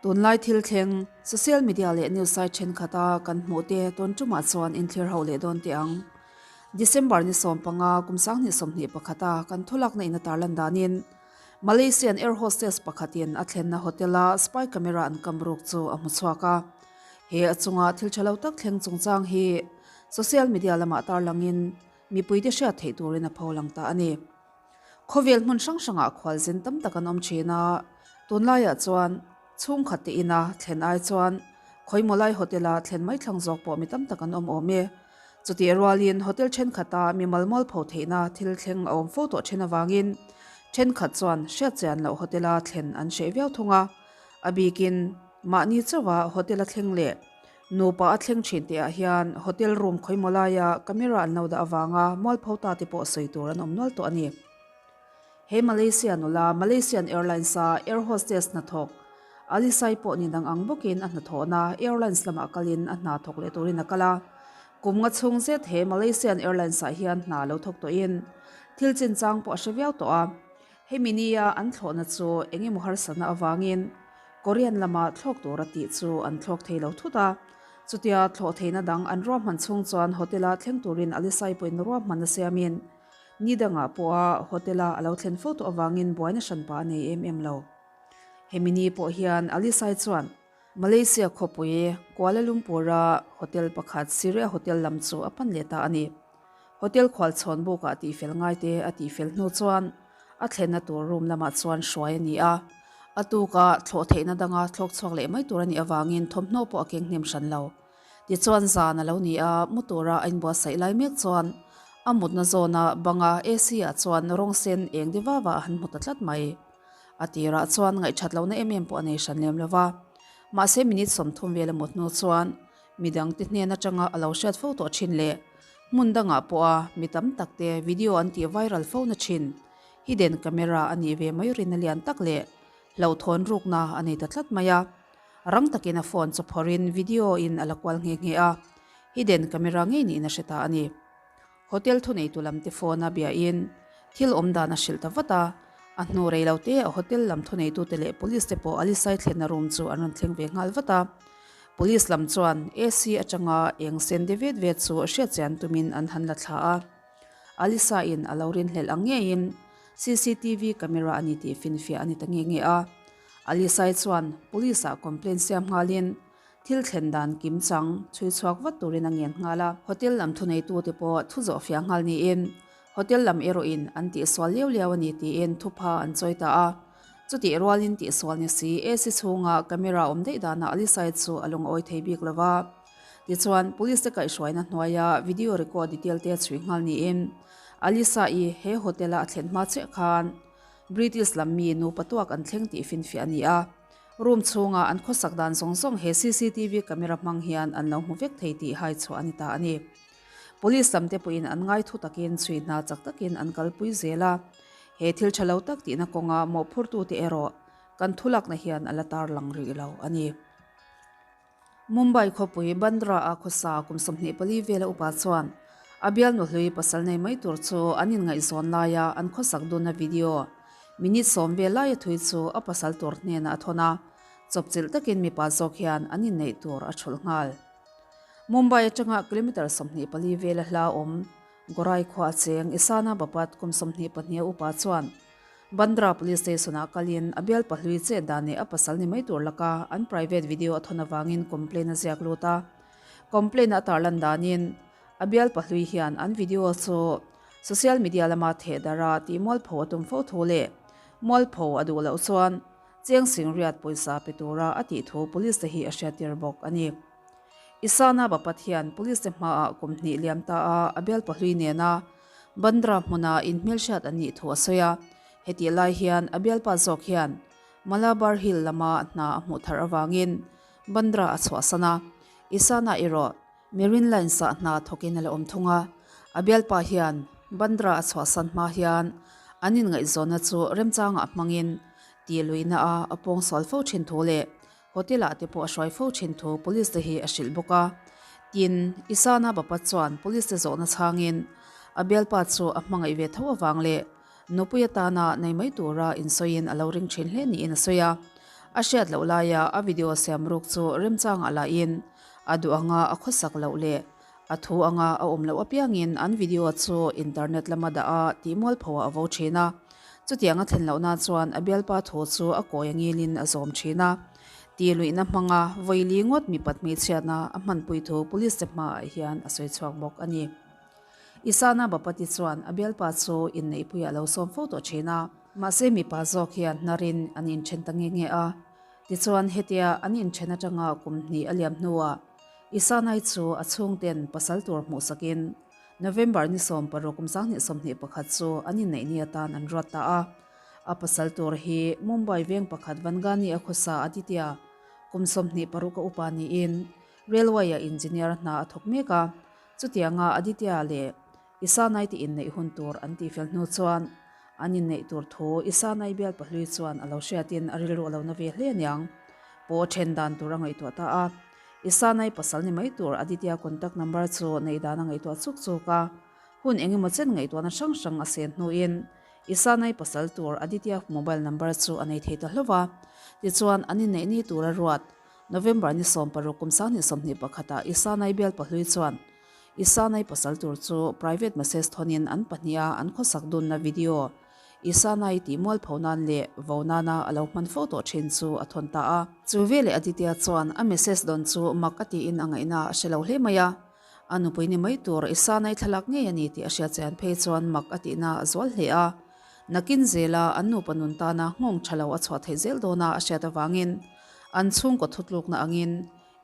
Tunlai thil thleng, social media leh news site thenkhat a kan hmuh te tawn tumah chuan inthlir ho leh dawn teh ang. December ni 15 kum 2021 a kan thulakna in a tarlan danin Malaysian air hostess pakhatin a thlenna hotel a spy camera an kam ruk chu a hmu chhuak a. He a chunga thil tha lo tak thleng chungchang hi social media lamah tarlangin mipuite hriat theih turin a pholang ta a ni. Khawvel hmun hrang hrangah khualzin tam tak an awm thin a, tunlaiah chuan chhungkhat te ina thlen ai chuan khawimawlai hotel-a thlen mai thlang zawk pawh mi tam tak an awm awm e. Chutih rualin hotel thenkhatah mi malmual pho theihna thil thleng a awm fo tawh thin avangin thenkhat chuan hriatchian loh hotel-a thlen an hreh viau thung a, a bikin mahni chauha hotel-a thleng leh Nupa a thleng thin tih ah hian hotel room khawimaw laia camera an lo dah avanga mualpho ta te pawh sawi tur an awm nual tawh a ni. He Malaysia nula Malaysian Airlines a air hostess hnathawk Alisai pawh ni dang ang bawkin a hnathawhna airlines lamah kalin a hna thawk leh turin a kal a. Kum nga chhung zet he Malaysian Airlines ah hian hna lo thawk tawhin thil chinchang pawh a hre viau tawh a. Hemi nia an thlawhna chu eng emaw harsatna avangin Korean lama thlawk tura tih chu an thlawk thei lo thut a. Chutia thlawh theihna dang an ruahman chhung chuan hotel-a thleng turin Alisai pawhin ruahman a siamin ni dangah pawha hotel-a a lo thlen fo tawh avangin buaina hranpa a nei em em lo. Hemi ni pawh hian Alisai chuan Malaysia khawpui Kuala Lumpur-a hotel pakhat Syria Hotel lam chu a pan leh ta a ni. Hotel khualchhawn bukah tihfel ngaite a tihfel hnu chuan a thlenna tur room lamah chuan hruai a ni a. A tuka thlawh theihna danga thlawk chhuak leh mai tur a nih avangin thawmhnaw pawh a keng hnem hran lo. Tichuan zan a lo ni a, mu tura a inbuatsaih lai mek chuan a mutna zawna banga AC ah chuan rawng sen eng de vava a han hmu ta tlat mai. A tirah chuan ngaihthat lohna em em pawh a nei hran lem lo va. Mahse minute 30 vel a mut hnu chuan midangte hnen atanga a lo hriat fo tawh thin leh hmun dangah pawha mi tam takte video an tih viral fo na thin hidden camera a nih ve mai rinna lian tak leh hlauhthawn rukna a nei ta tlat mai a. Rang takin a phone chu phawrhin video in a la kual nghe nghe a, hidden camera ngei niin a hre ta a ni. Hotel thuneitu lamte phone a biahin thil awm dan a hrilh ta vat a, a hnu rei lo te a hotel lam thuneitute leh police te pawh Alisai thlenna room chu an rawn thleng ve nghal vat a. Police lam chuan AC atanga eng sen de vet vet chu hriatchian tumin an han la thla a. Alisa in a lo rinhlelh ang ngeiin CCTV camera a ni tih finfiah a ni ta nge nge a. Alisai chuan police ah complaint siam nghalin Thil thlen dan kim chang chhui chhuak vat turin a ngen nghal a. Hotel lam thuneitute pawh thu zawh fiah nghal niin hotel lam erawhin an tihsual liau liau a ni tiin thupha an chawi ta a. Chutih rualin tihsual ni si AC chhunga camera awm daih danah Alisai chu a lungawi thei bik lo va. Tichuan, police te kaihhruaina hnuaia video record detail te chhui nghal niin Alisa-i he hotel-a a thlen hma chiah khan British lam mi nupa tuak an thleng tih finfiah a ni a. Room chhunga an khawsak dan zawng zawng he cctv camera hmang hian an lo hmu vek thei tih hai chhuah a ni ta a ni. Police lam te pawhin an ngai thu takin chhui hna chak takin an kalpui zel a. He thil tha lo tak tihna kawnga mawhphurtute erawh kan thulakna hian a la tarlang rih lo a ni. Mumbai khawpui Bandra-a khawsa kum 24 vela upa chuan a bialnu hlui pasal nei mai tur chu an inngaihzawn laia an khawsak dunna video minute 10 vel laia thui chu a pasal tur hnenah a thawn a, chawpchilh takin mipa zawk hian an inneih tur a thulh nghal. Mumbai atanga kilometre 24 vela hla awm Gorai khua a cheng Isana Bapat kum 22 a upa chuan Bandra Police Station-ah kalin a bialpa hlui chet dan leh a pasal ni mai tur laka an private video a thawn avangin complaint a ziak lut a. Complaint a tarlan danin a bialpa hlui hian an video chu social media lama theh darh a tih mualpho a tum fo thu leh mualpho a duh loh chuan cheng sing riat pawisa pe tura a tih thu police te hi a hriattir bawk a ni. Isana Bapat hian police te hmaah kum hnih liam ta a a bialpa hlui nena Bandra hmuna inhmelhriat an nih thu a sawi a, hetih lai hian a bialpa zawk hian Malabar Hill lama hna a hmuh thar avangin Bandra a chhuahsan a, Isana erawh Marine Lines-ah hna thawkin a la awm thung a, a bialpa hian Bandra a chhuahsan hma hian an inngaihzawnna chu remchangah hmangin tih luihna a a pawngsual fo thin thu leh Hotel-ah te pawh a hruai fo thin thu police te hi a hrilh bawk a. Tin, Isana Bapat chuan police te zawhna chhangin a bialpa chu a hmangaih ve tho avang leh nupui atana nei mai tura insawiin a lo ring thin hle niin a sawi a. A hriat loh laia a video siam ruk chu remchangah lahin a duh anga a khawsak loh leh a thu anga a awm loh apiangin an video chu internet lama dah a tih mualphoah a vo thin a. Chutiang a thlen lohna chuan a bialpa thu chu a kawi angilin a zawm thin a. Tih luihna hmanga vawili ngawt mipat hmeichhiatna a hmanpui thu police te hmaah hian a sawi chhuak bawk a ni. Isana Bapati chuan a bialpa chu inneihpuiah a lo sawm fo tawh thin a. Mahse mipa zawk hian hnarin an inthen ta nge nge a. Tichuan hetia an inthen atanga kum hnih a liam hnuah Isanai chu a chhungten pasal tur hmuhsakin November ni 16 kum 2021 chu an inneih ni atan an ruat ta a. A pasal tur hi Mumbai veng pakhat Vangani a khawsa Aditya kum 26 a upa niin Railway-ah engineer hna a thawk mek a. Chutianga Aditya leh Isanai te inneih hun tur an tihfel hnu chuan an inneih tur thu Isanai bial pahlui chuan a lo hriatin a rilru a lo na ve hle aniang. Pawh then dan tur a ngaihtuah ta a. Isanai pasal ni mai tur Aditya contact number chu neih dan a ngaihtuah chuk chuk a. Hun eng emaw chen ngaihtuahna hrang hrang a sen hnuin Isanai pasal tur Aditya mobile number chu a nei thei ta hlauh a. Tichuan an inneih ni tur a ruat November ni 16 kum 2021 ah Isanai bial pahlui chuan Isanai pasal tur chu private message thawnin an pahniha an khawsak dunna video Isanai tih mualpho nan leh vo nana a lo hman fo tawh thin chu a thawn ta a. Chu veleh Aditya chuan a message dawn chu mak a tiin a ngaihna a hre lo hle mai a. A nupui ni mai tur Isanai thlalak ngei a ni tih a hriat chian phei chuan mak a tihna a zual hle a. Nakin zela an nupa nun tana nghawng tha lo a chhuah theih zel dawna a hriat avangin an chhungkaw thutlukna angin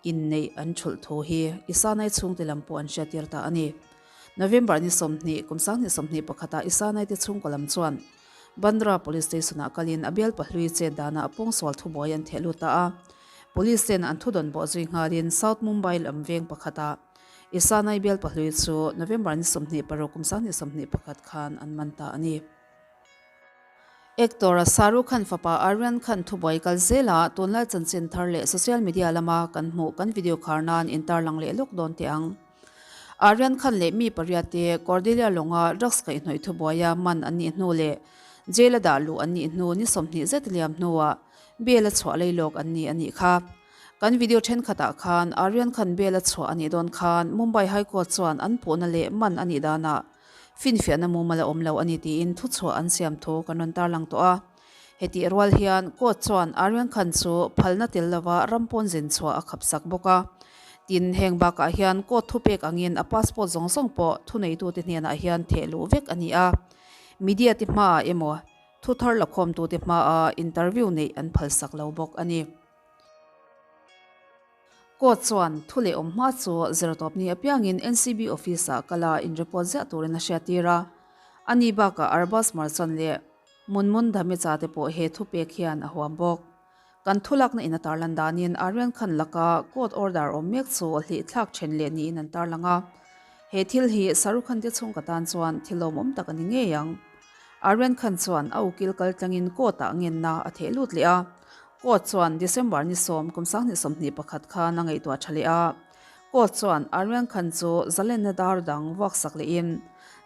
Inneih an thulh thu hi Isanai chhungte lam pawh an hriattir ta a ni. November ni 20, kum 2021 ah Isanai te chhungkaw lam chuan Bandra Police Station ah kalin a bial pahlui chet danah pawngsual thubuai an theh lut ta a. Police ten an thudawn bawh zui nghalin South Mumbai lam veng pakhatah Isanai bial pahlui chu November ni 26, kum 2021 khan an man ta a ni. Actor Shahrukh Khan fapa Aryan Khan thubuai kal zela tunlai chanchin thar leh social media lama kan hmuh kan video khar nan intarlang leh lawk dawn teh ang. Aryan Khan leh mi pariat te Cordelia lawnga drugs kaihhnawih thubuaia man an nih hnu leh jail a dah luh an nih hnu ni 20 zet liam hnuah bail a chhuah lei lawk an ni a nih kha. Kan video thenkhatah khan Aryan Khan bail a chhuah a nih dawn khan Mumbai High Court chuan an puhna leh man a nih danah Finfiahna mumal a awm lo a ni tiin thuchhuah an siam thu kan rawn tarlang tawh a. Hetih rual hian court chuan Aryan Khan chu phalna tel lova ram pawn zin chhuah a khapsak bawk a. Tin, heng bakah hian court thupek angin a passport zawng zawng pawh thuneitute hnenah hian theh luh vek a ni a. Media te hmaah emaw thu thar lakhawmtute hmaah interview neih an phalsak lo bawk a ni. Court chuan thu leh awm hma chu zirtawpni apiangin NCB office-ah kal a in-report ziah turin a hriattir a. A ni bakah Arbaz Merchant leh Munmun Dhamecha te pawh he thupek hian a huam bawk. Kan thulakna in a tarlan danin Aryan Khan laka court order awm mek chu hlih thlak then leh niin an tarlang a. He thil hi Shahrukh Khan te chhungkaw tan chuan thil lawmawm tak a ni ngei ang. Aryan Khan chuan a ukil kaltlangin court-ah ngenna a theh lut leh a. Court chuan December ni 10 kum 2021 khan a ngaihtuah tha leh a. Court chuan Aryan Khan chu zalenna dar dang vuaksak lehin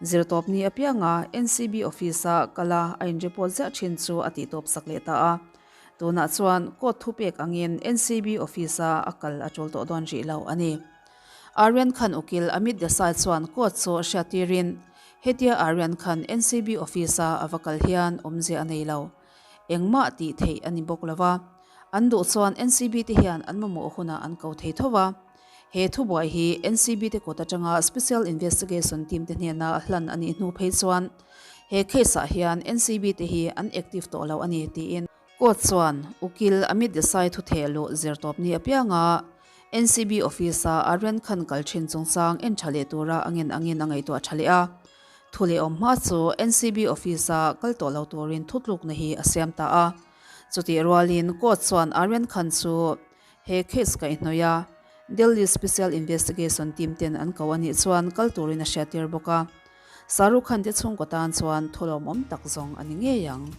zirtawpni apianga NCB office-a kala a in-report ziah thin chu a tihtawpsak leh ta a. Tunah chuan court thupek angin NCB office-a a kal a tul tawh dawn rih lo a ni. Aryan Khan ukil Amit Desai chuan court chu hriattirin hetia Aryan Khan NCB office-a a va kal hian awmzia a nei lo. Engmah tih theih a ni bawk lo va, an duh chuan NCB te hian an mamawh hunah an ko thei tho va. He thubuai hi NCB te kut atanga Special Investigation Team te hnena hlan a nih hnu phei chuan he case ah hian NCB te hi an active tawh lo a ni tiin Court chuan Ukil Amit Desai thutheh luh zirtawpni apianga NCB office a Aryan Khan kal thin chungchang en tha leh tura a ngen angin a ngaihtuah tha leh a. Thu leh awm hma chu NCB office-a kal tawh lo turin thutlukna hi a siam ta a. Chutih rualin court chuan Aryan Khan chu he case kaihhnawih a, Delhi Special Investigation Team ten an ko a nih chuan kal turin a hriattir bawk a. Shahrukh Khan te chhungkaw tan chuan thu lawmawm tak zawng a ni ngei ang.